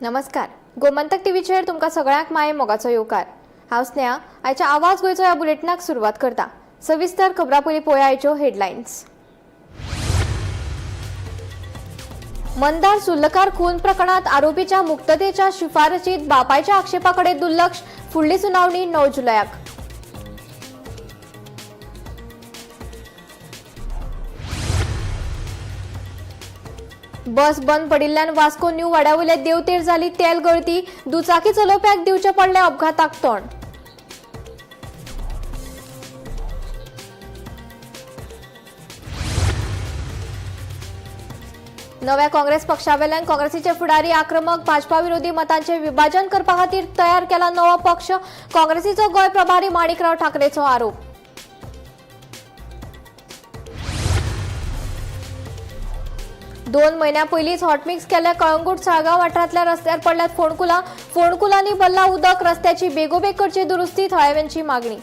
नमस्कार, गोमंतक टीव्हीचेर तुमकां सगळ्यांक माये मोगाचो येवकार. हांव स्नेहा, आयच्या आवाज गोंयचो ह्या बुलेटिनाक सुरवात करता. सविस्तर खबरां पयलीं पळोवया आयच्यो हेडलायन्स. मंदार सुर्लकार खून प्रकरणात आरोपीच्या मुक्ततेच्या शिफारशीत बापायच्या आक्षेपाकडे दुर्लक्ष. फुडली सुनावणी 9 जुलयाक. बस बंद पडिल्ल्यान वास्को न्यू वाड्यावयल्या देवतेर जाली तेल गळती. दुचाकी चलोवप्याक दिवचें पडलें अपघाताक तोंड. नव्या काँग्रेस पक्षावेल्यान काँग्रेसीचे फुडारी आक्रमक. भाजपा विरोधी मतांचे विभाजन करपा खातीर तयार केला नवो पक्ष. काँग्रेसीचो गोंय प्रभारी माणिकराव ठाकरेचो आरोप. दोन म्हयन्यां पयलींच हॉटमिक्स केल्ल्या कळंगूट साळगांव वाठारांतल्या रस्त्यार पडल्यात फोंडकुलां. फोंडकुलांनी भरला उदक. रस्त्याची बेगोबेग करची दुरुस्ती, थळाव्यांची मागणी.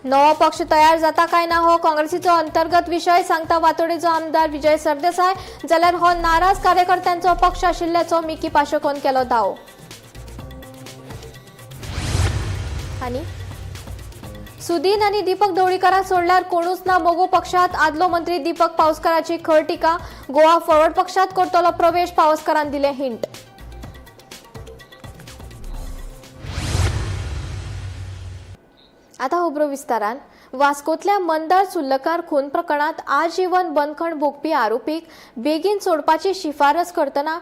नवो पक्ष तयार जाता काय ना हो काँग्रेसीचो अंतर्गत विशय, सांगता वातोडेचो आमदार विजय सरदेसाय. जाल्यार हो नाराज कार्यकर्त्यांचो पक्ष आशिल्ल्याचो मिकी पाशकोन केलो दावो. आनी सुदीन आनी दीपक ढवळीकाराक सोडल्यार कोणूच ना मगो पक्षात. आदलो मंत्री दीपक पावसकाराची खर टिका. गोवा फॉरवर्ड पक्षात करतलो प्रवेश, पावसकारान दिले हिंट. आता खबरो विस्तारान. वास्कोतल्या मंदार सुर्लकार खून प्रकरणात आजीवन बंदखण भोगपी आरोपीक बेगीन सोडपाची शिफारस करतना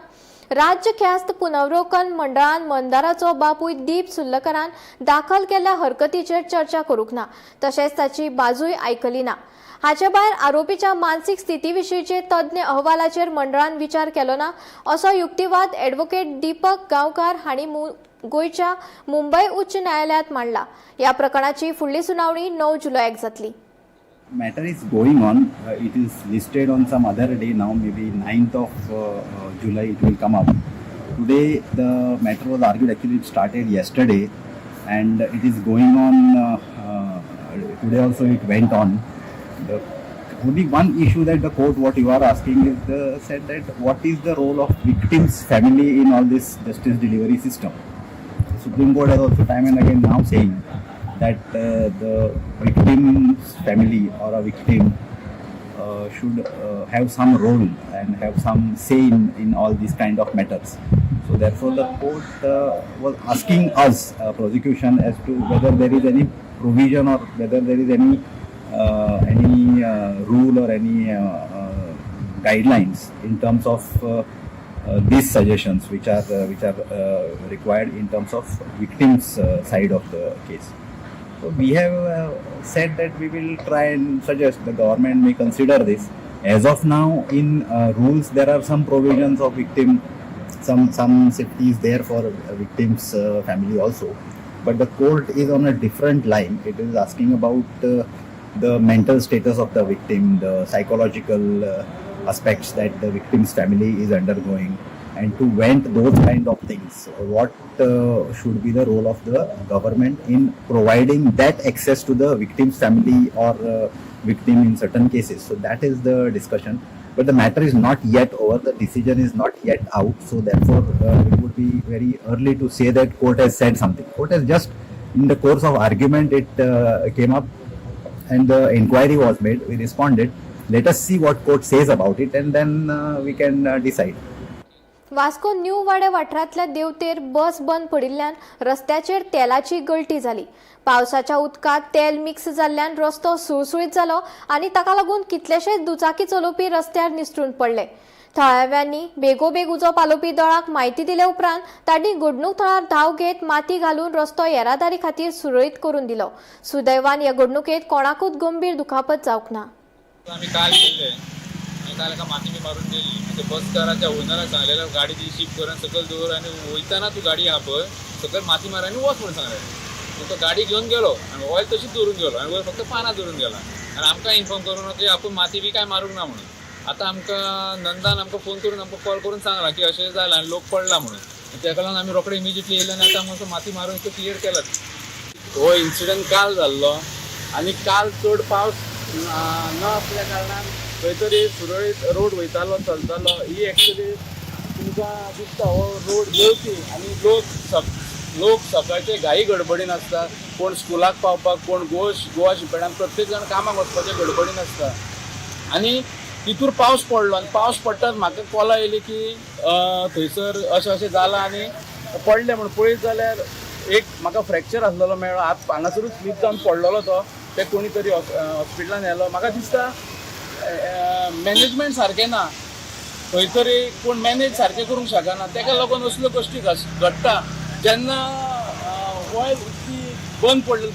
राज्य ख्यास्त पुनर्वलोकन मंडळान मंदाराचो बापूय दीप सुर्लकारान दाखल केल्ल्या हरकतीचेर चर्चा करूंक ना, तशेंच ताची बाजूय आयकली ना. हाचे भायर आरोपीच्या मानसीक स्थिती विशींचे तज्ञ अहवालाचेर मंडळान विचार केलो ना, असो युक्तिवाद ॲडव्होकेट दीपक गांवकार हांणी गोंयच्या मुंबय उच्च न्यायालयात मांडला. ह्या प्रकरणाची फुडली सुनावणी 9 जुलयाक जातली. Matter is going on. It is listed on some other day now, maybe 9th of July it will come up. Today the matter was argued. Actually, it started yesterday and it is going on. Today also it went on. The only one issue that the court, what you are asking is, the said that what is the role of victim's family in all this justice delivery system. The Supreme Court has also time and again now saying that the victim's family or a victim should have some role and have some say in all these kind of matters. So therefore the court was asking us, prosecution, as to whether there is any provision or whether there is any rule or any guidelines in terms of these suggestions which are required in terms of victims' side of the case. So we have said that we will try and suggest the government may consider this. As of now, in rules there are some provisions of victim, some safety is there for victims' family also, but the court is on a different line. It is asking about the mental status of the victim, the psychological aspects that the victim's family is undergoing, and to vent those kind of things. What should be the role of the government in providing that access to the victim's family or victim in certain cases? So that is the discussion. But the matter is not yet over. The decision is not yet out. So therefore, it would be very early to say that court has said something. Court has just, in the course of argument, it came up and the inquiry was made. We responded. Let us see what court says about it and then we can decide. Vasco new वाडे वाठारांतल्या देवतेर बस बंद पडिल्ल्यान रस्त्याचेर तेलाची गळटी जाली. पावसाच्या उदकांत तेल मिक्स जाल्ल्यान रस्तो सुळसुळीत जालो आनी ताका लागून कितलेशेच दुचाकी चलोवपी रस्त्यार निसरून पडले. थळाव्यांनी बेगोबेग उजो पालोवपी दळाक म्हायती दिले उपरांत तांणी घडणूक थळार धांव घेत माती घालून रस्तो येरादारी खातीर सुरळीत करून दिलो. सुदैवान ह्या घडणुकेत कोणाकूच गंभीर दुखापत जावंक ना. आमी काल गेल्ले आनी काल एका माती बी मारून गेली. ते बसकाराच्या ओनराक सांगलेलें, गाडी ती शिफ्ट करून सकयल दवर आनी वयताना तूं गाडी आहा पळय सकयल माती मार आनी वच म्हणून सांगलेलें. तो गाडी घेवन गेलो आनी ऑयल तशीच दवरून गेलो आनी वयर फक्त पानां दवरून गेला आनी आमकां इन्फॉर्म करून की आपूण माती बी काय मारूंक ना म्हणून. आतां आमकां नंदान आमकां फोन करून आमकां कॉल करून सांगलां की अशें जालां आनी लोक पडला म्हणून. तेका लागून आमी रोखडे इमिजिएटली येयले आनी आतां आमकां माती मारून तो क्लियर केला. हो इन्सिडंट काल जाल्लो आनी काल चड पावस न आसल्या कारणान खंय तरी सुरळीत रोड वयतालो चलतालो. ही एक्चुली तुमकां दिसता हो रोड येवपी आनी लोक सकाळचे घाई गडबडीन आसता. कोण स्कुलाक पावपाक, कोण गोवा शिपेडान, प्रत्येक जाण कामाक वचपाचे गडबडीन आसता. आनी तितूर पावस पडलो आनी पावस पडटाच म्हाका कॉलां येयली की थंयसर अशें अशें जालां आनी पडलें म्हूण. पळयत जाल्यार एक म्हाका फ्रॅक्चर आसलेलो मेळ्ळो, हात हांगासरूच स्लीप जावन पडलेलो तो. ते कोणी तरी हॉस्पिटलान व्हेलो. म्हाका दिसता मॅनेजमेंट सारकें ना, खंय तरी कोण मॅनेज सारकें करूंक शकना, तेका लागून असल्यो गोश्टी घडटा. जेन्ना ऑयल इतकी बंद पडली,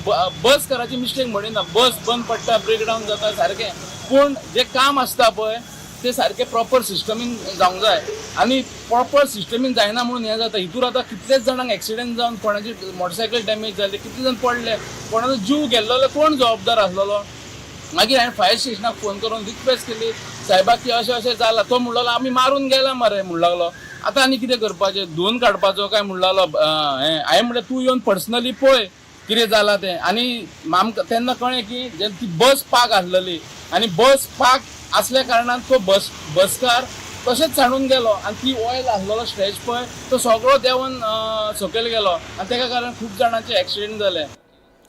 बस कराची मिस्टेक म्हणिना, बस बंद पडटा, ब्रेकडावन जाता सारकें, पूण जें काम आसता पळय तें सारकें प्रॉपर सिस्टमीन जावंक जाय आनी प्रॉपर सिस्टमीन जायना म्हणून हें जाता. हितूर आतां कितलेच जाणांक एक्सिडंट जावन कोणाची मोटरसायकल डॅमेज जाली, कितले जाण पडले, कोणाचो जीव गेल्लो, कोण जबाबदार आसलेलो? मागीर हांवें फायर स्टेशनाक फोन करून रिक्वेस्ट केली साहेबाक की अशें अशें जालां. तो म्हणलो आमी मारून गेला मरे म्हणू लागलो. आतां आनी कितें करपाचें, धुवन काडपाचो काय म्हणू लागलो. हें हांवें म्हणलें तूं येवन पर्सनली पळय कितें जालां तें. आनी आमकां तेन्ना कळ्ळें की जेन्ना ती बस पाक आसलेली आनी बस पाक आसल्या कारणान तो बसकार तशेंच सांडून गेलो आनी ती ऑयल आसलेलो स्ट्रेच पळय तो सगळो देंवन सकयल गेलो आनी तेका कारण खूब जाणांचे एक्सिडंट जाले.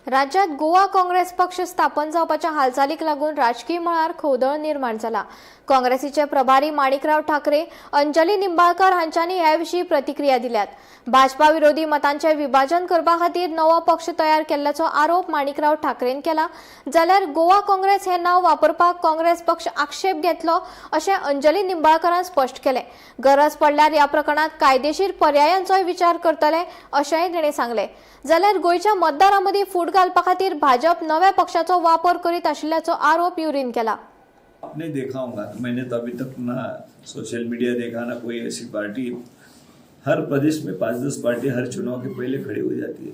राज्यात गोवा काँग्रेस पक्ष स्थापन जावपाच्या हालचालीक लागून राजकीय मळार खवदळ निर्माण जाला. काँग्रेसीचे प्रभारी माणिकराव ठाकरे, अंजली निंबाळकर हांच्यांनी हे विशीं प्रतिक्रिया दिल्यात. भाजपा विरोधी मतांचे विभाजन करपा खातीर नवो पक्ष तयार केल्ल्याचो आरोप माणिकराव ठाकरेन केला, जाल्यार गोवा काँग्रेस हे नांव वापरपाक काँग्रेस पक्ष आक्षेप घेतलो अशें अंजली निंबाळकरान स्पश्ट केलें. गरज पडल्यार ह्या प्रकरणात कायदेशीर पर्यायांचोय विचार करतले अशेंय ताणें सांगलें. जाल्यार गोंयच्या मतदारां मदीं फूट घालपा खातीर भाजप नव्या पक्षाचो वापर करीत आशिल्ल्याचो आरोप युरीन केला. आपने देखा होगा, मैंने तो अभी तक ना सोशल मीडिया देखा ना कोई ऐसी पार्टी. हर प्रदेश में 5-10 पार्टी हर चुनाव के पहले खड़ी हो जाती है,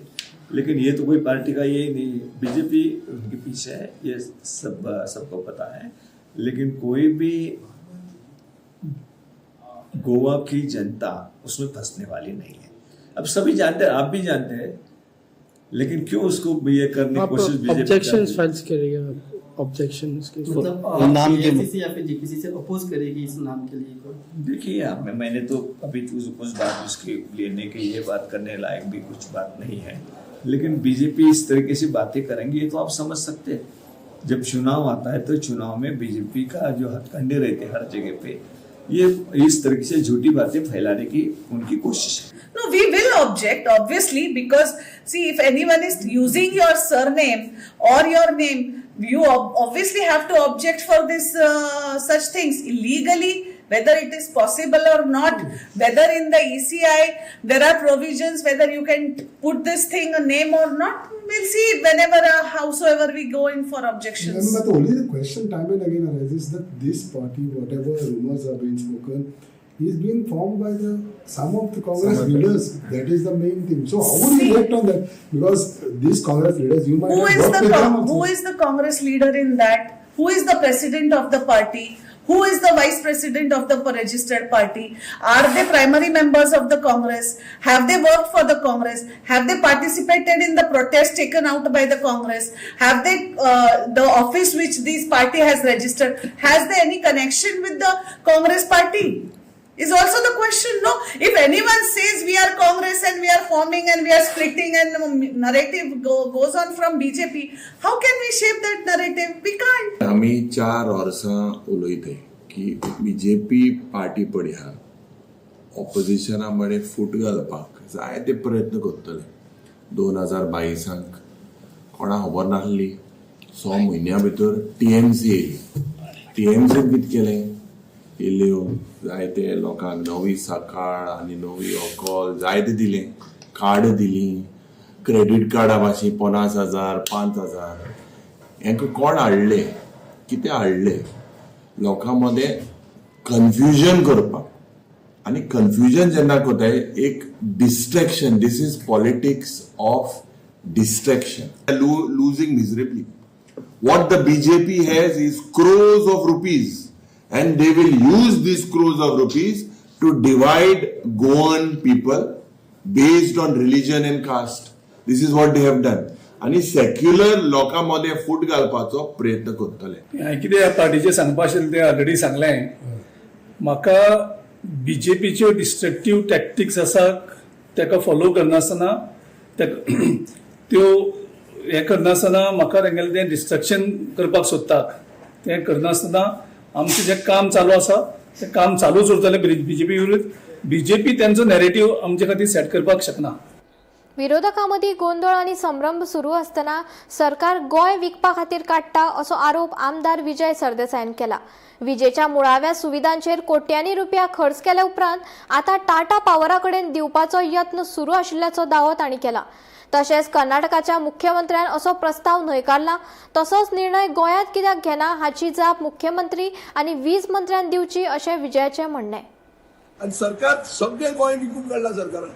लेकिन ये तो कोई पार्टी का ये ही नहीं. बीजेपी उनके पीछे है, ये सब सबको पता है, लेकिन कोई भी गोवा की जनता उसमें फंसने वाली नहीं है. अब सभी जानते हैं, आप भी जानते हैं, लेकिन क्यों उसको ये करने की कोशिश बीजेपी ऑब्जेक्शन फाइल करेगा, ऑब्जेक्शन मतलब नाम के एआईसीसी या फिर जीपीसी से अपोज करेगी इस नाम के लिए कोई? देखिए, मैंने तो अभी तो कुछ बात उसके लेने की ये बात करने लायक भी कुछ बात नहीं है, लेकिन बीजेपी इस तरीके से बातें करेंगी ये तो आप समझ सकते हैं. जब चुनाव आता है तो चुनाव में बीजेपी का जो हथकंडे रहते हैं हर जगह पे, ये इस तरीके से झूठी बातें फैलाने की उनकी कोशिश है. No, we will object, obviously, because see, if anyone is using your surname or your name, you obviously have to object for this such things illegally. Whether it is possible or not, whether in the ECI there are provisions whether you can put this thing a name or not, we'll see whenever, howsoever we go in for objections. But only the question time and again arises that this party, whatever rumors are being spoken, is being formed by the some of the Congress leaders. That is the main thing. So how would you See- react on that? Because these Congress leaders, you might Who have is worked the with them also. Who is the Congress leader in that? Who is the president of the party? Who is the vice president of the registered party? Are they primary members of the Congress? Have they worked for the Congress? Have they participated in the protest taken out by the Congress? Have they the office which this party has registered, has they any connection with the Congress party is also the question, no? If anyone says we are Congress and we are forming and we are splitting and narrative goes on from BJP, how can we shape that narrative? We can't. आमी 4 वर्सां उलयताय की BJP party पळय आहा, ऑपोजिशना मडें फूट घालपाक जायते प्रयत्न करतले. 2022 कोणा खबर नासली, 6 म्हयन्या भितर टीएमसी येयली. टीएमसीन कितें केलें, येयल्यो जायते लोकांक नवी सकाळ आनी नवी व्हंकल जायते दिलें, कार्ड दिली, क्रेडीट कार्डा भाशेन 50,000, 5,000. हेंका कोण हाडले, कितें हाडले? लोकां मदें कन्फ्युजन करपाक. आनी कन्फ्युजन जेन्ना करताय, एक distraction. This is politics of distraction. Losing miserably. What the BJP has is crores of rupees, and they will use these crores of rupees to divide Goan people based on religion and caste. This is what they have done. आनी secular लोकां मदें फूट घालपाचो प्रयत्न करतले. हांवें कितें ह्या पार्टीचें सांगपा आशिल्लें तें ऑलरेडी सांगलें. म्हाका बीजेपीच्यो डिस्ट्रक्टीव टॅक्टिक्स आसा ताका फॉलो करनासतना, ताका त्यो हें करनासतना म्हाका तेंगेलें तें डिस्ट्रक्शन करपाक सोदता. तें करनासतना आमचें जें काम चालू आसा तें काम चालूच उरतलें. बीजेपी विरुद्ध बीजेपी तेंचो नॅरेटीव आमचे खातीर सेट करपाक शकना. विरोधकां मदीं गोंदळ आनी संभ्रम सुरू आसतना सरकार गोंय विकपा खातीर काडटा असो आरोप आमदार विजय सरदेसायान केला. विजेच्या मुळाव्या सुविधांचेर कोट्यांनी रुपया खर्च केल्या उपरांत आतां टाटा पावरा कडेन दिवपाचो यत्न सुरू आशिल्ल्याचो दावो तांणी केला. तशेंच कर्नाटकाच्या मुख्यमंत्र्यान असो प्रस्ताव न्हयकारला, तसोच निर्णय गोंयांत कित्याक घेना हाची जाप मुख्यमंत्री आनी वीज मंत्र्यान दिवची अशें विजयाचें म्हणणें. आनी सरकार सगळें गोंय विकून काडलां सरकारान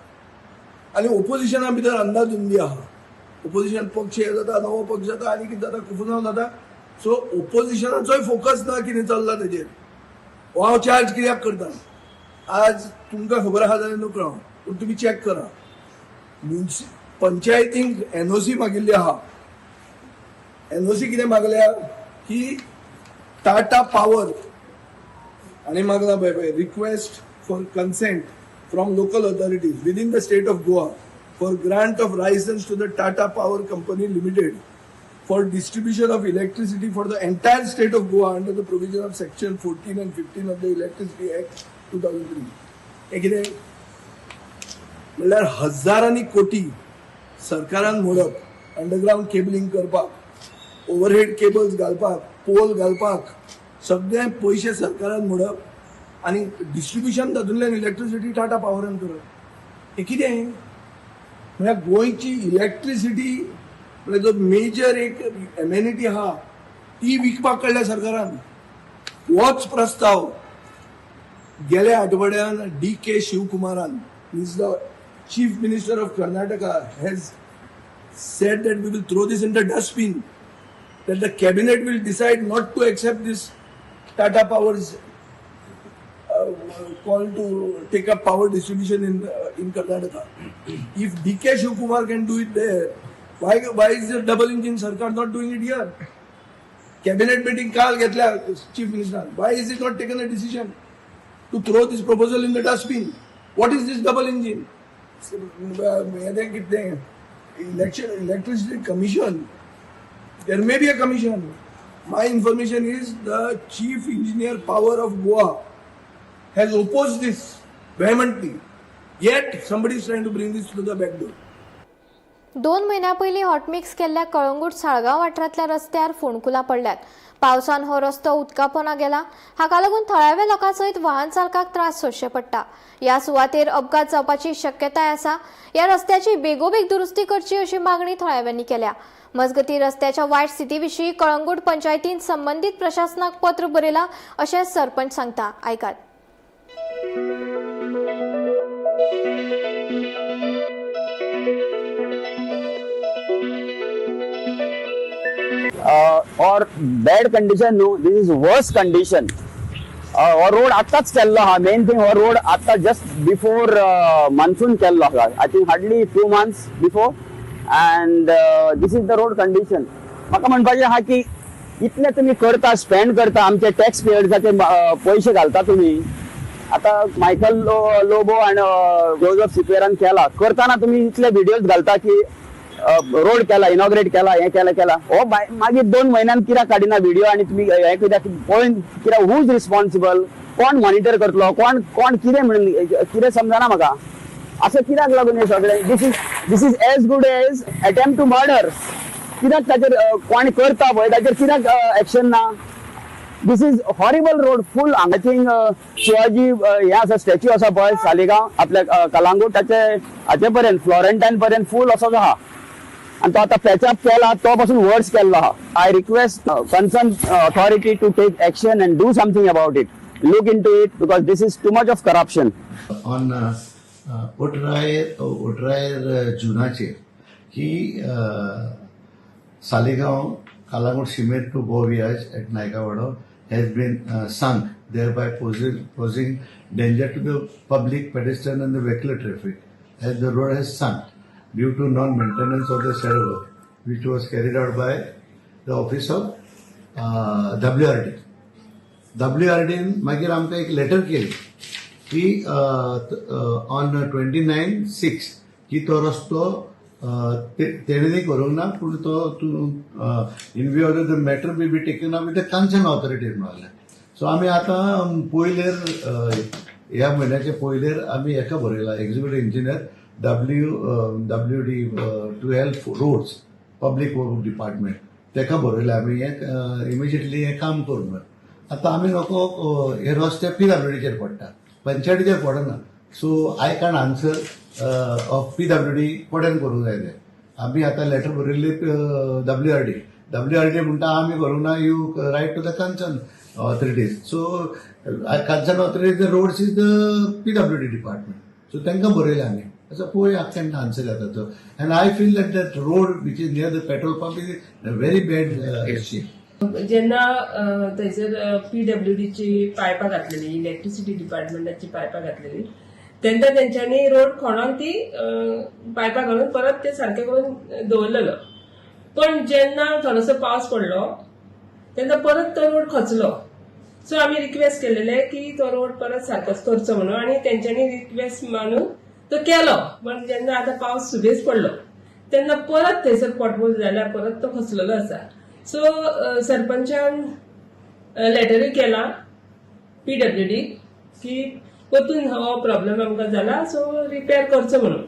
आनी ओपोजिशना भितर अंदाधुंदी आहा. ओपोजिशन पक्ष हे जाता, नवो पक्ष जाता आनी कितें जाता, कुफुसांव जाता. सो ओपोजिशनाचोय फोकस ना कितें चल्ला तेजेर. हो हांव चार्ज कित्याक करता, आज तुमकां खबर आहा जाल्यार नकळो हांव, पूण तुमी चॅक करा. पंचायतींक एनओसी मागिल्ली आहा. एनओसी कितें मागल्या की टाटा पावर आनी मागला पळय पळय request for consent from local authorities within the state of Goa for grant of license to the Tata Power Company Limited for distribution of electricity for the entire state of Goa under the provision of section 14 and 15 of the Electricity Act 2003. हे कितें म्हणल्यार हजारांनी कोटी सरकारान मोडप, underground cabling करपाक, overhead cables घालपाक, poll घालपाक, सगळे पयशे सरकारान मोडप आनी डिस्ट्रिब्युशन तातूंतल्यान इलेक्ट्रिसिटी टाटा पावरान करप. हें कितें म्हळ्यार गोंयची इलेक्ट्रिसिटी म्हळ्यार जो मेजर एक एमेनिटी आहा ती विकपाक काडल्या सरकारान. होच प्रस्ताव गेल्या आठवड्यान डी के शिवकुमारान, is the chief minister of Karnataka, has said that we will throw this in the dustbin, that the cabinet will decide not to accept this Tata Power's call to take up power distribution in Karnataka. If DK Shivakumar can do it there, why is the double engine sarkar not doing it here? Cabinet meeting काल घेतल्या chief minister. Why is it not taken a decision to throw this proposal in the dustbin? What is this double engine? Electricity commission, there may be a commission. My information is the chief engineer power of Goa has opposed this vehemently. Yet somebody is trying to bring this to the back door. 2 म्हयन्या पयलीं hot mix केल्ल्या कळंगूट साळगांव वाठारांतल्या रस्त्यार फोंडकुलां पडल्यात. पावसान हो रस्तो उदकापोना गेला. हाका लागून थळाव्या लोकां सयत वाहन चालकाक त्रास सोंसचे पडटा. ह्या सुवातेर अपघात जावपाची शक्यताय आसा. ह्या रस्त्याची बेगोबेग दुरुस्ती करची अशी मागणी थळाव्यांनी केल्या. मजगतीं रस्त्याच्या वायट स्थिती विशीं कळंगूट पंचायतीन संबंदीत प्रशासनाक पत्र बरयलां अशें सरपंच सांगता. आयकात. Or bad condition न्हू, this is worse condition. हो रोड आतांच केल्लो आहा. मेन थिंग हो रोड आतां जस्ट बिफोर मान्सून केल्लो आहा. I think hardly 2 months before, and this is the road condition. म्हाका म्हणपाचें आहा की इतले तुमी करता, स्पेंड करता, आमचे टॅक्स पेयर्साचे पयशे घालता तुमी. आतां मायकल लोबो आनी जोजफ सिक्वेरान केला करतना तुमी इतले व्हिडियोज घालता की रोड केला, इनॉग्रेट केला, हें केला केला. हो मागीर 2 म्हयन्यान कित्याक काडिना व्हिडिओ आनी तुमी हें कित्याक पळोवन कित्याक? हू is responsible? कोण मॉनिटर करतलो? कोण कोण कितें म्हणून कितें समजना म्हाका. असं कित्याक लागून हें सगळें? This is as good as attempt to murder. कित्याक ताचेर कोण करता पळय ताचेर कित्याक एक्शन ना? This is horrible road full. I think Shivaji हें आसा, स्टॅच्यू आसा पळय सालिगांव आपल्या कलांगूट, ताचे हाचे पर्यंत फ्लॉरेंटायन पर्यंत फूल असोच आहा. आनी तो आतां पॅचअप केला तो पासून वर्स केल्लो आहा. I request concern authority to take action and do something about it. Look into it because this is too much of corruption. On 18 जुनाचेर की Saligao Calangute Cement to Boviaj at Naikawado has been sunk, thereby posing danger to the public, pedestrian and the vehicular traffic, as the road has sunk due to non-maintenance of the said work. which was carried out by the office of WRD. डब्ल्यूआरडीन मागीर आमकां एक letter केली की on 29/6 की तो रस्तो तेणें करूंक ना, पूण तो तूं in view of the matter may be taken up with the concern authority म्हळ्यार. सो आमी आतां पयलेर ह्या म्हयन्याच्या पयलेर आमी हेका बरयला, executive engineer WWD 12 roads public work department, तेका बरयला आमी हें इमिजिएटली हें काम करूं म्हणून. आतां आमी नको हे रस्ते पीडब्ल्यूडीचेर पडटा, पंचायतीचेर पडना. So I can't answer of PWD कोडेन करूंक जाय तें. आमी आतां लेटर बरयल्ली डब्ल्यूआरडी, डब्ल्यूआरडी म्हणटा आमी करूंक ना, you write to the concern authorities. So concern authorities the roads is the PWD department. So तांकां बरयलें आमी. आतां पळोवया केन्ना आन्सर येता तो. And I feel that that road which is near the petrol pump is very bad shape. जेन्ना थंयसर पीडब्ल्यूडीची पायपां घातलेली, इलेक्ट्रिसिटी डिपार्टमेंटाची पायपां घातलेली, तेन्ना तेंच्यांनी रोड खणोन ती पायपां घालून परत ते सारके करून दवरलेलो. पण जेन्ना थोडोसो पावस पडलो तेन्ना परत तो रोड खचलो. सो आमी रिक्वेस्ट केलेले की तो रोड परत सारकोच करचो म्हणून, आनी तेंच्यांनी रिक्वेस्ट मानून तो केलो. पण जेन्ना आतां पावस सुबेज पडलो तेन्ना परत थंयसर पोटहोल जाल्यार परत तो खचलेलो आसा. सो सरपंचान लेटरूय केला पीडब्ल्यूडी की परतून हो प्रॉब्लेम आमकां जाला, सो रिपेर करचो म्हणून.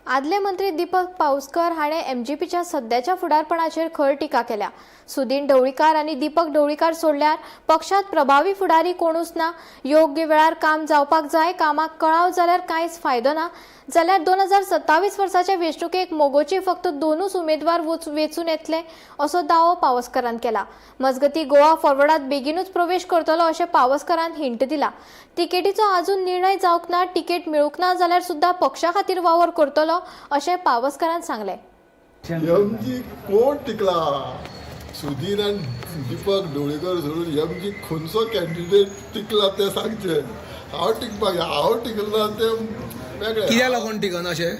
आदले मंत्री दीपक पावसकर हाणें एमजीपीच्या सध्याच्या फुडारपणाचेर खर टिका केल्या. सुदीन ढवळीकार आनी दीपक ढवळीकार सोडल्यार पक्षांत प्रभावी फुडारी कोणूच ना. योग्य वेळार काम जावपाक जाय, कामाक कळाव जाल्यार कांयच फायदो ना. जाल्यार 2027 वर्साच्या वेंचणुकेक मोगोचे फक्त 2 उमेदवार वेंचून येतले असो दावो पावसकरान केला. मजगती गोवा फॉरवर्डात बेगीनूच प्रवेश करतलो अशें पावसकरान हिंट दिला. तिकेटीचो अजून निर्णय जावंक ना, तिकेट मेळूंक ना जाल्यार सुद्धा पक्षा खातीर वावर करतलो अशें पावसकरान सांगलें. एमजी कोण टिकला? सुधीर आनी दीपक ढवळीकर सोडून एमजी खंयचो कॅन्डिडेट टिकला तें सांगचें. हांव टिकपाक, हांव टिकला तें वेगळें. कित्याक लागून टिकना अशें?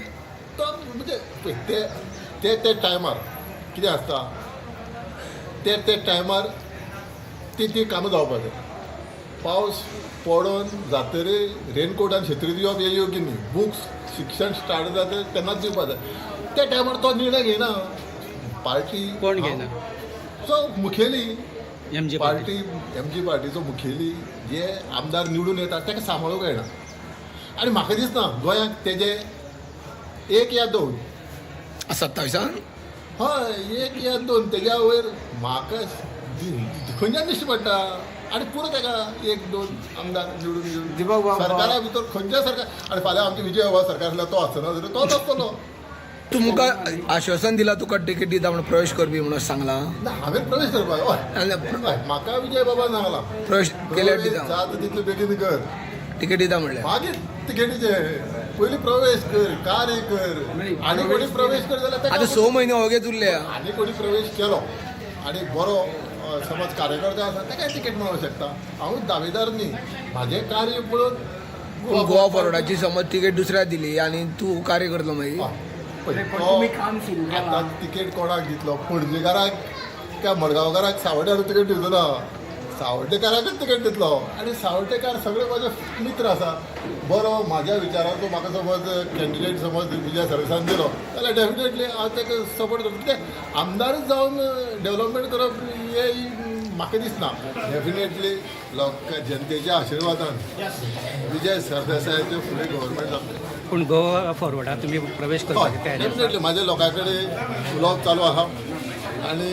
तो म्हणजे ते ते ते टायमार कितें आसता ते ते टायमार ती ती कामां जावपाक जाय. पावस पडोन जातरी रेनकोट आनी शेत्री दिवप हें योग्य न्ही. बुक्स शिक्षण स्टार्ट जाता तेन्नाच दिवपाक जाय. त्या टायमार तो निर्णय घेयना पार्टी कोण घेयना? सो मुखेली एमजी पार्टी, एमजी पार्टीचो मुखेली जे आमदार निवडून येता ताका सांबाळूंक कळना. आनी म्हाका दिसना गोंयांत तेजे 1 या 2 27 हय 1 या 2 तेज्या वयर म्हाका खंयच्यान दिश्टी पडटा. आनी पुरो ताका 1-2 आमदार निवडून घेवन सरकारा भितर खंयच्या सरकार. आनी फाल्यां आमचे विजय बाबा सरकार आसल्यार तो आसतना जाल्यार तोच आसतलो. तुमकां आश्वासन दिला तुका तिकेट दिता म्हणून प्रवेश करपी म्हणून सांगला? ना, हांवें प्रवेश करपाक हय, म्हाका विजय बाबा सांगला प्रवेश केल्यार दिता, जाता तितले बेगीन कर, तिकेट दिता म्हणल्यार मागीर तिकेटीचे पयलीं प्रवेश कर, कार्य कर. आनी कोणी प्रवेश कर जाल्यार आतां 6 म्हयने ओगेच उरले. आनी कोणी प्रवेश केलो आनी बरो समज कार्यकर्ता आसा ताकाय तिकेट मेळोंक शकता. हांव दावेदार न्ही, म्हाजें कार्य पळोवन गोवा फॉरवर्डाची समज तिकेट दुसऱ्याक दिली आनी तूं कार्य करतलो मागीर. आतां तिकेट कोणाक दितलो? पणजेकाराक काय मडगांवकाराक सावड्यार तिकेट दिवचो ना, सावड्डेकाराकच तिकेट दितलो. आनी सावड्डेकार सगळे म्हाजे मित्र आसा. बरो म्हाज्या विचाराचो म्हाका समज कॅन्डिडेट समज विजय सरदेसान दिलो जाल्यार डेफिनेटली हांव ताका सपोर्ट करता. कित्याक आमदारच जावन डेवलपमेंट करप हें म्हाका दिसना. डेफिनेटली लोक जनतेच्या आशिर्वादान विजय सरदेसायाचे फुडें गव्हर्मेंट जातलें. पूण गोवा फॉरवर्डात तुमी प्रवेश करपाची तयारी? डेफिनेटली म्हाज्या लोकां कडेन उलोवप चालू आसा आनी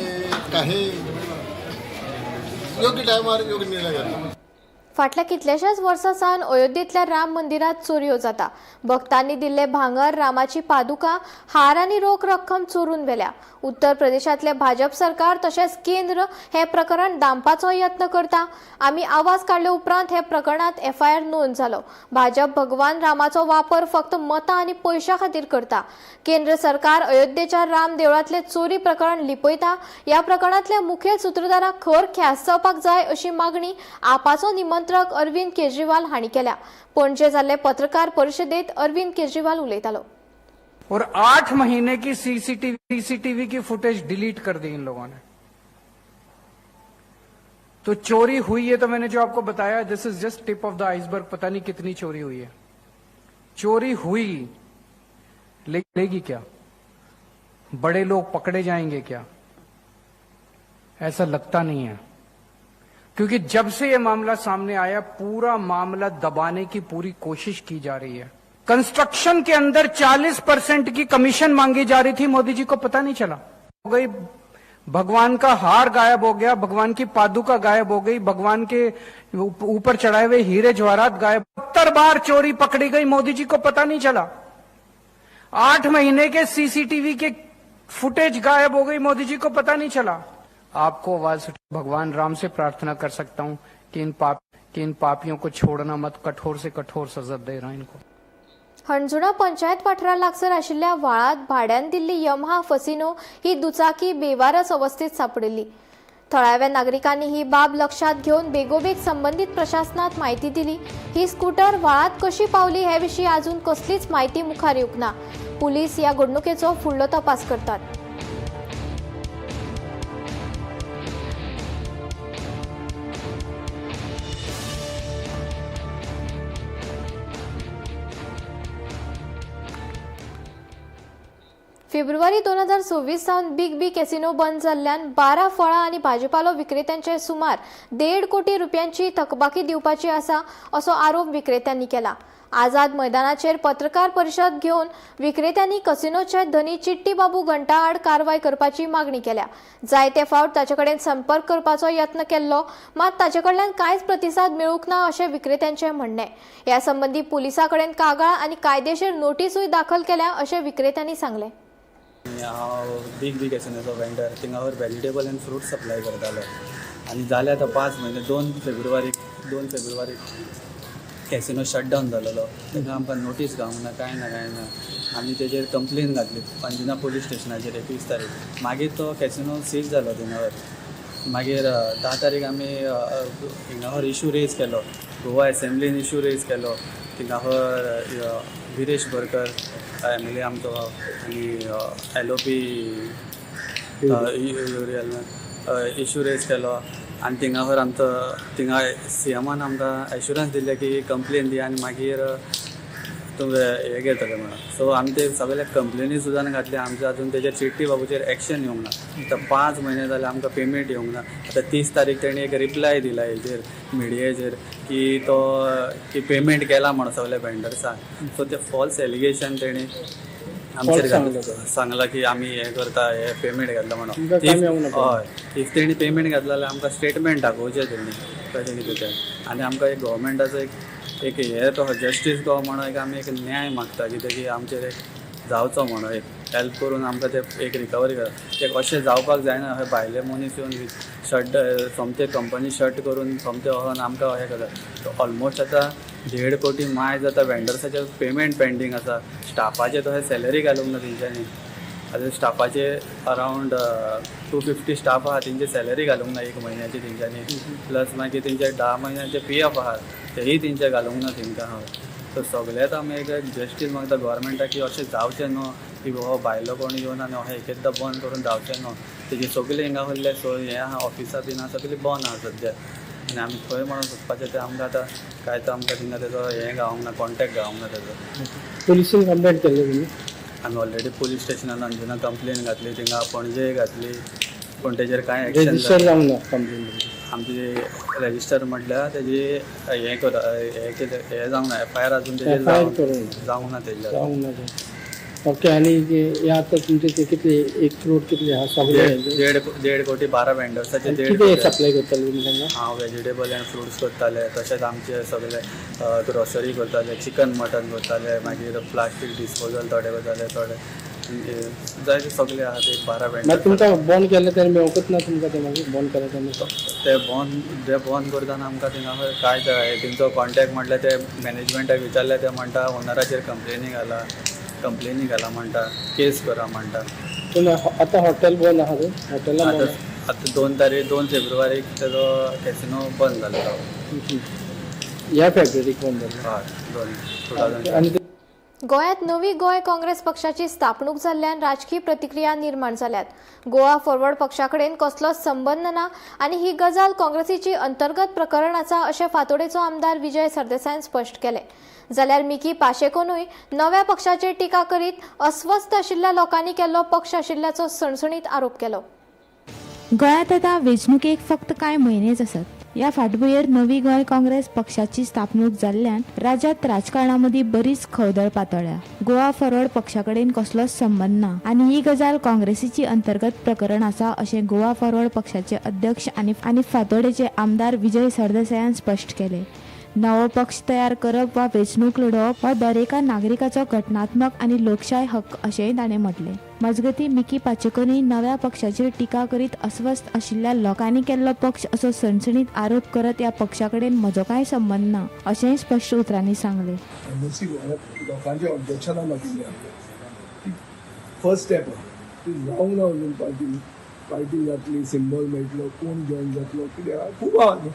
काही योग्य टायमार योग्य निर्णय घेतला. फाटल्या कितल्याशाच वर्सां सावन अयोध्येंतल्या राम मंदिरांत चोरयो जाता. भक्तांनी दिल्ले भांगर, रामाची पादुका, हार आनी रोख रक्कम चोरून व्हेल्या. उत्तर प्रदेशांतले भाजप सरकार तशेंच केंद्र हे प्रकरण दामपाचो यत्न करता. आमी आवाज काडले उपरांत हे प्रकरणांत एफआयआर नोंद जालो. भाजप भगवान रामाचो वापर फक्त मतां आनी पयशां खातीर करता. केंद्र सरकार अयोध्येच्या राम देवळांतले चोरी प्रकरण लिपयता. ह्या प्रकरणांतल्या मुखेल सुत्रधारांक खर ख्यास्त जावपाक जाय अशी मागणी आपाचो निमंत्रक अरविंद केजरीवाल हांणी केल्या. पणजे जाल्ले पत्रकार परिशदेत अरविंद केजरीवाल उलयतालो. और 8 महीने की सीसीटीवी की फुटेज डिलीट कर दी इन लोगों ने। तो चोरी हुई है तो मैंने जो आपको बताया, this is just tip of the iceberg, पता नहीं कितनी चोरी हुई है। चोरी हुई, लेगी क्या? बड़े लोग पकड़े जाएंगे क्या? ऐसा लगता नहीं है, क्योंकि जब से यह मामला सामने आया पूरा मामला दबाने की पूरी कोशिश की जा रही है। कंस्ट्रक्शन के अंदर 40% की कमीशन मांगी जा रही थी, मोदी जी को पता नहीं चला। हो गई, भगवान का हार गायब हो गया, भगवान की पादुका गायब हो गई, भगवान के ऊपर चढ़ाए हुए हीरे जवाहरात गायब। 70 बार चोरी पकड़ी गई, मोदी जी को पता नहीं चला। 8 महीने के सीसीटीवी के फुटेज गायब हो गई, मोदी जी को पता नहीं चला। आपको आवाज, भगवान राम से प्रार्थना कर सकता हूं कि इन पापियों को छोड़ना मत, कठोर से कठोर सजा दे रहा इनको। हणजुणा पंचायत वाठारा लागसर आशिल्ल्या व्हाळांत भाड्यान दिल्ली यमहा फसिनो ही दुचाकी बेवारस अवस्थेत सापडिल्ली। थळाव्या नागरिकांनी ही बाब लक्षात घेवन बेगोबेग संबंदीत प्रशासनात म्हायती दिली। ही स्कूटर व्हाळांत कशी पावली हे विशीं अजून कसलीच म्हायती मुखार येवंक ना। पुलीस ह्या घडणुकेचो फुडलो तपास करतात। फेब्रुवारी 2026 सावन बिग बी कॅसिनो बंद जाल्ल्यान 12 फळां आनी भाजीपालो विक्रेत्यांचे सुमार 1.5 कोटी रुपयांची थकबाकी दिवपाची आसा असो आरोप विक्रेत्यांनी केला। आझाद मैदानाचेर पत्रकार परिशद घेवन विक्रेत्यांनी कसिनोचे धनी चिट्टी बाबू घंटा आड कारवाय करपाची मागणी केल्या। जायते फावट ताचे कडेन संपर्क करपाचो यत्न केल्लो, मात ताचे कडल्यान कांयच प्रतिसाद मेळूंक ना अशें विक्रेत्यांचें म्हणणें। ह्या संबंदी पुलिसां कडेन कागाळ आनी कायदेशीर नोटीसूय दाखल केल्या अशें विक्रेत्यांनी सांगलें। हांव बीग बी कॅसिनोचो वेंडर, थिंगावर वेजिटेबल आनी फ्रूट सप्लाय करतालो आनी जाले आतां 5 म्हयने। 2 फेब्रुवारीक कॅसिनो शटडावन जालेलो, तेका आमकां नोटीस गावूंक ना, कांय ना कांय ना। आमी तेजेर कंप्लेन घातली अंजुना पोलीस स्टेशनाचेर 21 तारीख। मागीर तो कॅसिनो सीज जालो थिंगावर। मागीर 10 तारीख आमी हिंगावर इशू रेज केलो, गोवा एसेंब्लीन इशू रेज केलो। थिंगावर Viresh Borkar M L A आमचो आनी LOP issue raise केलो आनी थिंगासर आमचो थिंगा सीएमान आमकां एश्युरन्स दिल्लें की कंप्लेन दी आनी मागीर तुमी हें घेतले म्हणून। सो आमी ते सगळे कंप्लेनी सुद्दां घातले, आमचे अजून तेजेर चिट्टी बाबूचेर एक्शन येवंक ना। आतां 5 म्हयने जाले आमकां पेमेंट येवंक ना। आतां 30 तारीख तेणी एक रिप्लाय दिला हेजेर मिडियेचेर की तो की पेमेंट केला म्हणून सगळे वेंडर्सांक। सो ते फॉल्स एलिगेशन तेणी आमचेर सांगलां की आमी हें करता, हे पेमेंट घातला म्हणून। हय, if तेणी पेमेंट घातला जाल्यार आमकां स्टेटमेंट दाखोवचें तेणी कशें कितें तें। आनी आमकां एक गव्हर्मेंटाचो एक हे तो जस्टीस गो म्हणून एक आमी एक न्याय मागता, कितें की आमचेर एक जावचो म्हणून एक हेल्प करून आमकां ते एक रिकवरी करा। एक अशें जावपाक जायना, अशें भायले मनीस येवन शट सोमते कंपनी शट करून सोमते वचोन आमकां अशें करता। ऑलमोस्ट आतां 1.5 कोटी मायज आतां वेंडर्साचें पेमेंट पेंडींग आसा, स्टाफाचे तशें सॅलरी घालूंक ना तेंच्यांनी। आतां स्टाफाचे अरावंड 250 स्टाफ आहा, तेंची सॅलरी घालूंक ना 1 म्हयन्याची तेंच्यांनी। प्लस मागीर तेंचे 10 म्हयन्याचे PF आहा तेय तेंचे घालूंक ना तेंकां। सो सगळेंच आमी एक जस्टीस मागता गव्हर्मेंटाक की अशें जावचें न्हू की हो भायलो कोण येवन आनी अशें एक एकदां बंद करून जावचें न्हू। तेजी सगळीं हिंगा उरले सो हें आहा ऑफिसां बीन आहा सगळीं बंद आहा सद्या आनी आमी खंय म्हणून सोदपाचें तें आमकां आतां कांय तो आमकां थिंगा तेजो हें गावोंक ना, कॉन्टेक्ट गावोंक ना तेजो। पुलिसीन कंप्लेंट केल्ली तुमी? आमी ऑलरेडी पोलीस स्टेशनान अंजुना कंप्लेन घातली, थिंगा पणजेय घातली, पूण तेजेर कांय एक्शन रजिस्टर जावंक ना कंप्लेन? आमची रजिस्टर म्हटल्यार तेजी हें कर हें कितें हें जावंक ना, FIR अजून तेजेर जावंक ना तेजेर। जावंक ना तें। ओके, आनी हे आतां तुमचे ते कितले 1 करोड कितले आहा सगळे? 1.5 कोटी 12 वेंडर्साचे। कितें सप्लाय करताले तुमी तेंकां? हांव वेजिटेबल आनी फ्रुट्स करताले, तशेंच आमचे सगळे ग्रोसरी करताले, चिकन मटन करताले, मागीर प्लास्टीक डिस्पोजल थोडे करताले, थोडे जायते सगळे आहा ते 12 वेंडर्स। मागीर तुमकां बंद केलें तेन्ना मेळोकूच ना तुमकां तें? मागीर बंद केलें तेन्ना ते बंद करतना आमकां थिंगा कांय तेंचो कॉन्टेक्ट म्हटल्यार ते मॅनेजमेंटाक विचारलें, ते म्हणटा ओनराचेर कंप्लेनी घाला म्हणटा, केस करा म्हणटा। पूण आतां हॉटेल बंद आहा? हॉटेलां आतां 2 फेब्रुवारीक तेजो कॅसिनो बंद जालो। ह्या फेब्रुवारीक बंद जालो? हय, 2000। गोंयांत नवी गोंय काँग्रेस पक्षाची स्थापणूक जाल्ल्यान राजकी प्रतिक्रिया निर्माण जाल्यात. गोवा फॉरवर्ड पक्षा कडेन कसलोच संबंद ना आनी ही गजाल काँग्रेसीची अंतर्गत प्रकरण आसा अशें फातोडेचो आमदार विजय सरदेसायान स्पश्ट केलें. जाल्यार मिकी पाशेकोनूय नव्या पक्षाचेर टिका करीत अस्वस्थ आशिल्ल्या लोकांनी केल्लो पक्ष आशिल्ल्याचो सणसणीत आरोप केलो. गोंयांत आतां वेंचणुकेक फक्त कांय म्हयनेच आसात. ह्या फाटभुंयेर नवी गोंय काँग्रेस पक्षाची स्थापणूक जाल्ल्यान राज्यांत राजकारणा मदीं बरीच खवदळ पातळ्ळ्या. गोवा फॉरवर्ड पक्षा कडेन कसलोच संबंद ना आनी ही गजाल काँग्रेसीची अंतर्गत प्रकरण आसा अशें गोवा फॉरवर्ड पक्षाचे अध्यक्ष आनी फातोडेचे आमदार विजय सरदेसायान स्पश्ट केलें. नवो पक्ष तयार करप वा वेंचणूक लडोवप हो दरेका नागरिकाचो घटनात्मक आनी लोकशाय हक्क अशेंय ताणें म्हटलें. मजगतीं, मिकी पाचेकोनूय नव्या पक्षाचेर टिका करीत अस्वस्थ आशिल्ल्या लोकांनी केल्लो पक्ष असो सणसणीत आरोप करत ह्या पक्षा कडेन म्हजो कांय संबंद ना अशेंय स्पश्ट उतरांनी सांगलें. एनओसी गोंयांत लोकांच्या ऑब्जेक्शनां मागिल्ली ती फर्स्ट स्टेप आहा. ती जावंक ना अजून. पार्टी जातली, सिंबल मेळटलो, कोण जॉयन जातलो, कितें आहा, खूब आहा न्ही.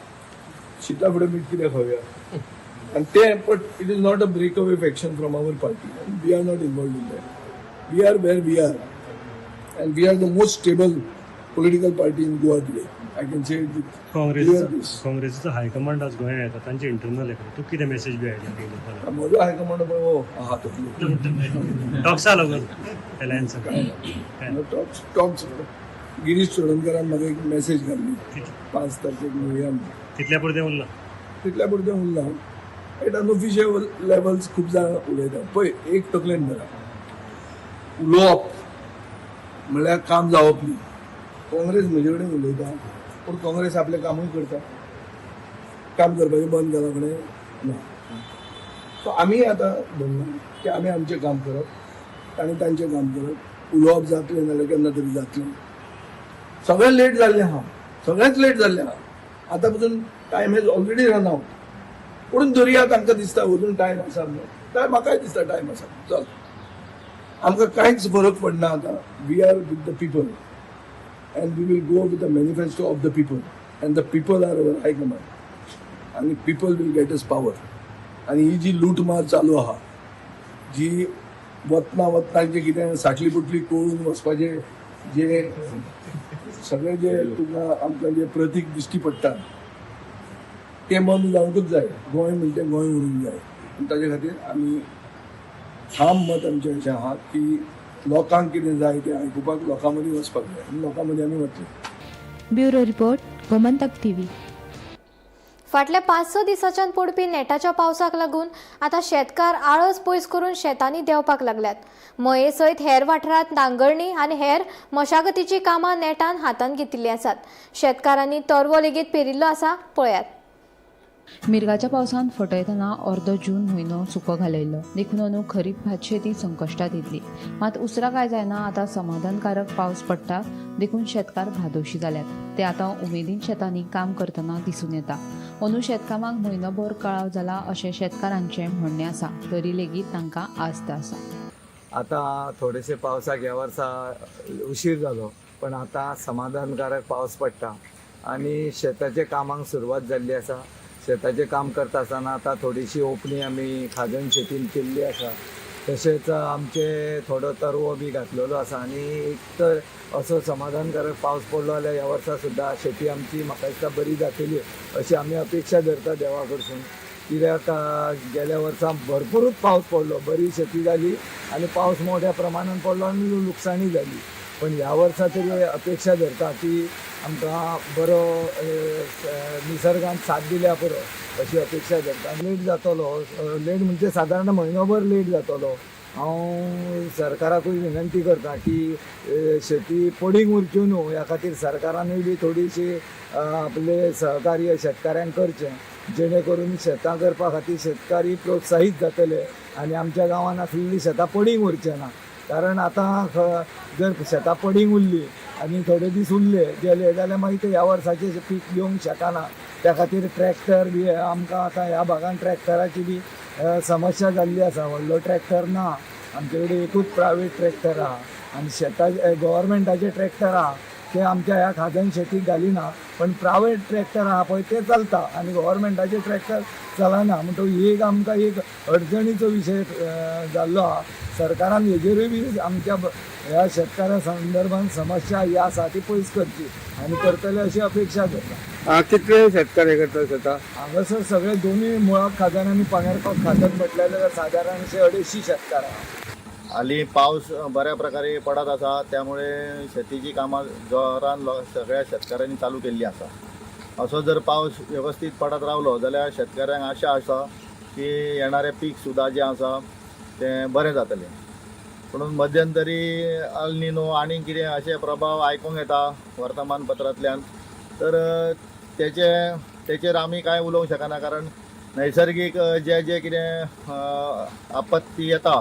शिता फुडें मीठ कितें खावया आनी तें. But it is not a break away faction from our party. We are not involved in that. We are where we are and we are the most stable political party in Goa today. I can say it with clear this. काँग्रेसीचो high command आज गोंयांत येता, तांचे internal येता, तूं कितें message बी आयल्या लोकांक? म्हजो हायकमांड पळय हो आहा तकली. टॉक्सा लागून अलायन्स? टॉक्स टॉक्स गिरीश चोडणकरान म्हाका एक मेसेज घाल्ली, 5 तारखेक मेळया म्हणून. तितल्या पुरतें उरलां? तितल्या पुरतें उरलां. एट अनऑफिशियल लेवल्स खूब जाणां उलयता. पळय, एक तकलेन धरा, उलोवप म्हणल्यार काम जावप न्ही. काँग्रेस म्हजे कडेन उलयता, पूण काँग्रेस आपलें कामूय करता. काम करपाचें बंद केलां कडेन ना. सो आमी आतां धरलां की आमी आमचें काम करप आनी तांचें काम करप. उलोवप जातलें नाल्यार केन्ना तरी जातलें. सगळें लेट जाल्लें आहा, सगळेंच लेट जाल्लें आहा. आतां पसून time has already run out. पूण दरया तांकां दिसता अजून टायम आसा म्हणून, काय म्हाकाय दिसता टायम आसा. चल, आमकां कांयच फरक पडना आतां. We are with the people and we will go with the manifesto of the people, and the people are our high command आनी people will get us power. आनी ही जी लूटमार चालू आहा, जी वतना वतना जे कितें साटली पुटली कळून वचपाचें, जे सगळे जे तुका आमकां जे प्रतीक दिश्टी पडटा, तें बंद जावंकूच जाय. गोंय म्हणटे गोंय उरूंक जाय आनी ताजे खातीर आमी ठाम मत आमचें अशें आहा की लोकांक कितें जाय तें आयकुपाक लोकां मदीं वचपाक जाय आनी लोकां मदीं आमी वतले. Bureau report, Gomantak TV. फाटल्या 5-6 दिसांच्यान पडपी नेटाच्या पावसाक लागून आतां शेतकार आळस पयस करून शेतांनी देंवपाक लागल्यात. मये सयत हेर वाठारांत नांगरणी आनी हेर मशागतीची कामां नेटान हातांत घेतिल्लीं आसात. शेतकारांनी तरवो लेगीत पेरिल्लो आसा. पळयात. मिर्गाच्या पावसान फटयतना अर्दो जून म्हयनो सुको घालयलो, देखून अंदू खरीप भात शेती संकश्टात येतली. मात उसरा काय जायना, आतां समाधानकारक पावस पडटा, देखून शेतकार धादोशी जाल्यात. ते आतां उमेदीन शेतांनी काम करतना दिसून येता. अंदू शेतकामाक म्हयनोभर कळाव जाला अशें शेतकारांचें म्हणणें आसा, तरी लेगीत तांकां आस्त आसा. आता थोडेसे पावसाक ह्या वर्सा उशीर जालो, पण आतां समाधानकारक पावस पडटा आनी शेताचे कामाक सुरवात जाल्ली आसा. शेताचें काम करता आसतना आतां थोडीशी ओपणी आमी खाजन शेतीन केल्ली आसा. तशेंच आमचे थोडो तरवो बी घातलेलो आसा आनी एक तर असो समाधानकारक पावस पडलो जाल्यार ह्या वर्सा सुद्दां शेती आमची म्हाका दिसता बरी जातली अशी आमी अपेक्षा धरता देवा कडसून. कित्याक गेल्या वर्सा भरपुरूच पावस पडलो, बरी शेती जाली आनी पावस मोठ्या प्रमाणान पडलो आनी लुकसाणी जाली. पण ह्या वर्सा तरी अपेक्षा धरता की आमकां बरो निसर्गान साथ दिल्या पुरो अशी अपेक्षा धरता. लेट जातलो, लेट म्हणजे सादारण म्हयनोभर लेट जातलो. हांव सरकाराकूय विनंती करता की शेती पडींग उरच्यो न्हू, ह्या खातीर सरकारानूय बी थोडीशी आपले सहकार्य शेतकाऱ्यांक करचें, जेणे करून शेतां करपा खातीर शेतकारी प्रोत्साहीत जातले आनी आमच्या गांवांत आसलेलीं शेतां पडींग उरचें ना. कारण आतां जर शेतां पडींग उरलीं आनी थोडे दीस उरले गेले जाल्यार मागीर ते ह्या वर्साचें पीक घेवंक शकना. त्या खातीर ट्रॅक्टर बी आमकां आतां ह्या भागान ट्रॅक्टराची बी समस्या जाल्ली आसा. व्हडलो ट्रॅक्टर ना आमचे कडेन, एकूच प्रायवेट ट्रॅक्टर आहा आनी शेतां गोवोरमेंटाचे ट्रॅक्टर आहा. ते आमच्या ह्या खाजन शेतीक घालिना, पण प्रायवेट ट्रॅक्टर आहा पळय ते चलता आनी गव्हर्मेंटाचे ट्रॅक्टर चलना. म्हणटकूच एक आमकां एक अडचणीचो विशय जाल्लो आहा. सरकारान हेजेरूय बी आमच्या ह्या शेतकाऱ्या संदर्भान समस्या ही आसा ती पयस करची आनी करतले अशी अपेक्षा करता. कितले शेतकार करता शेतां? हांगासर सगळे दोनूय मुळाक खाजन आनी पांगेरकोट खाजन म्हटल्यार जाल्यार सादारणशे 250 शेतकार आहा. हालीं पावस बऱ्या प्रकारे पडत आसा, त्यामुळे शेतीची कामां जोरान सगळ्या शेतकारांनी चालू केल्ली आसा. असो जर पावस वेवस्थीत पडत रावलो जाल्यार शेतकाऱ्यांक आशा आसा की येणारें पीक सुद्दां जें आसा तें बरें जातलें. पूण मध्यंतरी अल निनो आनी कितें अशे प्रभाव आयकूंक येता वर्तमानपत्रांतल्यान, तर तेचेर आमी कांय उलोवंक शकना, कारण नैसर्गीक जे जे कितें आपत्ती येता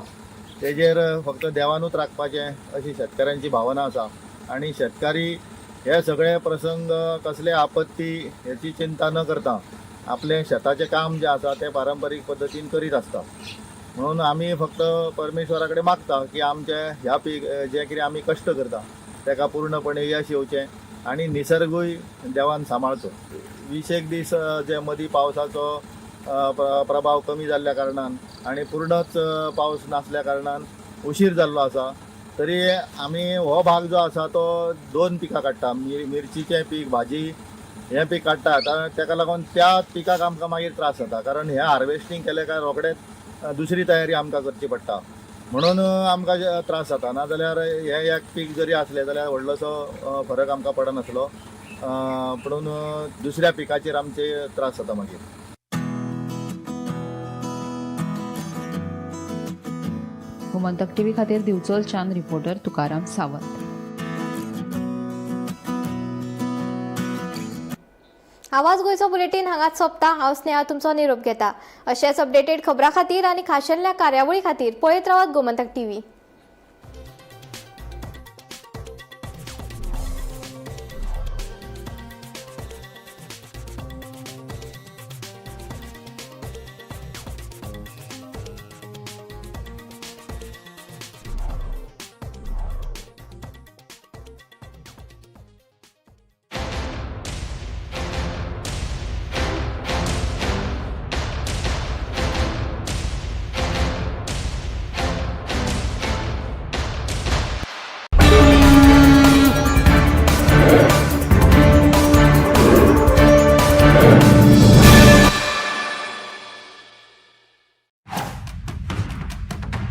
तेजेर फक्त देवानूच राखपाचें अशी शेतकाऱ्यांची भावना आसा. आनी शेतकारी हे सगळे प्रसंग कसले आपत्ती हेची चिंता न करता आपलें शेताचें काम जें आसा तें पारंपारीक पद्दतीन करीत आसता. म्हणून आमी फक्त परमेश्वरा कडेन मागता की आमचें ह्या पीक जें कितें आमी कश्ट करता तेका पूर्णपणे यश येवचें आनी निसर्गूय देवान सांबाळचो. 20 दीस जे मदीं पावसाचो प्रभाव कमी जाल्ल्या कारणान आनी पूर्णच पावस नासल्या कारणान उशीर जाल्लो आसा, तरी आमी हो भाग जो आसा तो 2 पिकां काडटा, मिरचीचें पीक, भाजी हें पीक काडटा. आतां तेका लागून त्या पिकाक आमकां मागीर त्रास जाता, कारण हें हार्वेस्टींग केलें काय रोखडेंच दुसरी तयारी आमकां करची पडटा, म्हणून आमकां त्रास जाता. नाजाल्यार हें एक पीक जरी आसलें जाल्यार व्हडलोसो फरक आमकां पडनासलो, पूण दुसऱ्या पिकाचेर आमचे त्रास जाता मागीर. गोमंतक टीव्ही खातीर दिवचल चांद रिपोर्टर तुकाराम सावंत. आवाज गोंयचो बुलेटीन हांगाच सोंपता. हांव स्नेहा तुमचो निरोप घेता. अशेच अपडेटेड खबरां खातीर आनी खाशेल्या कार्यावळी खातीर पळयत रावात गोमंतक टीव्ही.